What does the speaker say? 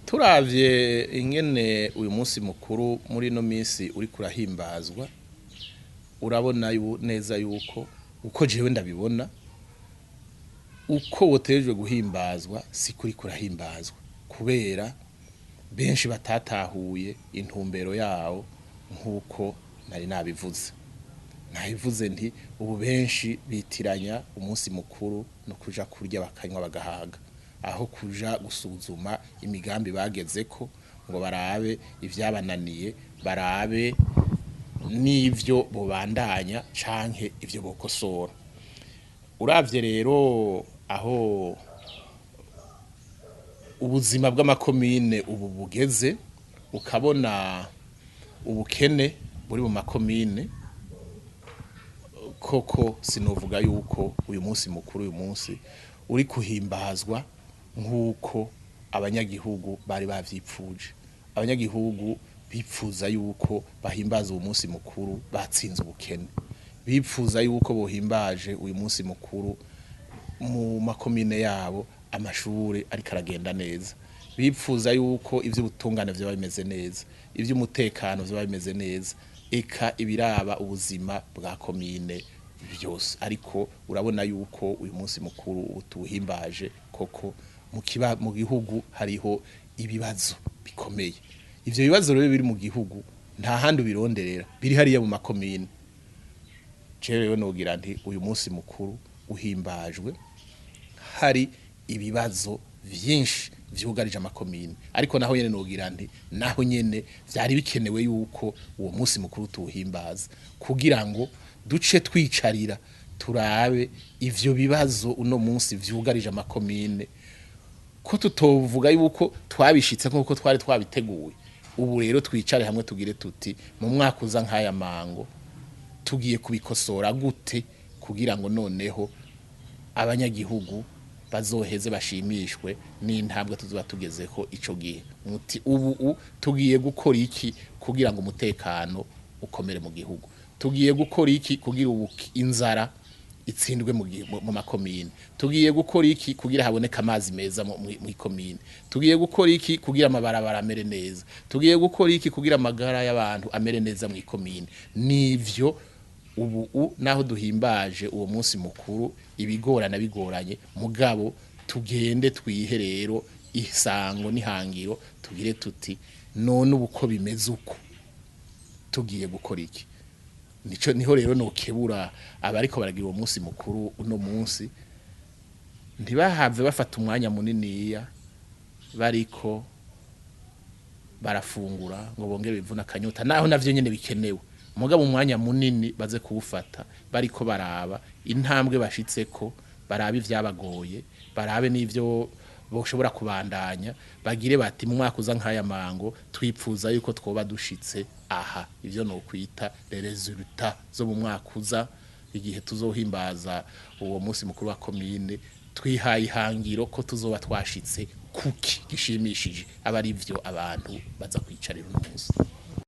Turavye ingene uyu munsi mukuru muri ino minsi uri kurahimbazwa, urabona neza yuko uko jewe ndabibona, uko wotejwe guhimbazwa si kuri kurahimbazwa, kubera benshi batatahuye intumbero yawo nk'uko nari nabivuze. Nabivuze nti ubu benshi bitiranya umunsi mukuru no kuja kurya bakanywa bagahaga, aho kuja gusuzuma imigambi bagezeko ngo barabe ivyabananiye, barabe n'ivyo bobandanya canke ivyo bokosora. Uravye rero aho ubuzima bw'amakomine ubu bugeze, ukabona ubukene buri mu makomine, koko sinovuga yuko uyu munsi mukuru uyu munsi uri kuhimbazwa nk'uko abanyagihugu bari bavyipfuje. Abanyagihugu bipfuza yuko bahimbaza uyu munsi mukuru batsinze ubukene, bipfuza yuko bohimbaje uyu munsi mukuru mu makomine yabo amashuri ariko aragenda neza, bipfuza yuko ivy'ubutungane vyoba bimeze neza, ivy'umutekano vyoba bimeze neza, eka ibiraba ubuzima bwa komine byose. Ariko urabona yuko uyu munsi mukuru utuhimbaje koko mu gihugu hariho ibibazo bikomeye. Ivyo bibazo rero biri mu gihugu nta handi ubironderera, biri hariya mu makomine. Jewe rero nogira nti uyu munsi mukuru uhimbajwe hari ibibazo vyinshi vyugarije amakomine, ariko naho nyene nogira nti naho nyene vyari bikenewe yuko uwo munsi mukuru tuwuhimbaza kugira ngo duce twicarira turabe ivyo bibazo uno munsi vyugarije amakomine, ko tutovuga yuko twabishitse nkuko twari twabiteguye. Ubu rero twicare hamwe tugire tuti mu mwaka uza nk'aya mango tugiye kubikosora gute kugira ngo noneho abanyagihugu bazoheze bashimishwe n'intambwe tuzoba tugezeko ico gihe. Muti ubu tugiye gukora iki kugira ngo umutekano ukomere mu gihugu, tugiye gukora iki kugira ubu inzara itsindwe mu makomine, tugiye gukora iki kugira haboneke amazi meza mu ikomine, tugiye gukora iki kugira amabarabara amere neza, tugiye gukora iki kugira amagara y'abantu amere neza mu ikomine. Nivyo ubu naho duhimbaje uwo munsi mukuru ibigorana bigoranye, mugabo tugende twihe rero isango n'ihangiro tugire tuti none ubu ko bimeze uko tugiye gukora iki. Nico niho rero nokebura abariko baragira uwo munsi mukuru uno munsi, ntibahave bafata umwanya muniniya bariko barafungura ngo bongere bivuna akanyota, naho navyo nyene bikenewe, mugabo umwanya munini baze kuwufata bariko baraba intambwe bashitseko, barabe ivyabagoye, barabe n'ivyo boshobora kubandanya, bagire bati mu mwaka uza nk'aya mango twipfuza yuko twoba dushitse aha. Ivyo no kwita les résultats zo mu mwaka uza, igihe tuzohimbaza uwo munsi mukuru wa komine, twihaye ihangiro ko tuzoba twashitse kuki gishimishije, aba ari vyo abantu baza kwicarira uno munsi.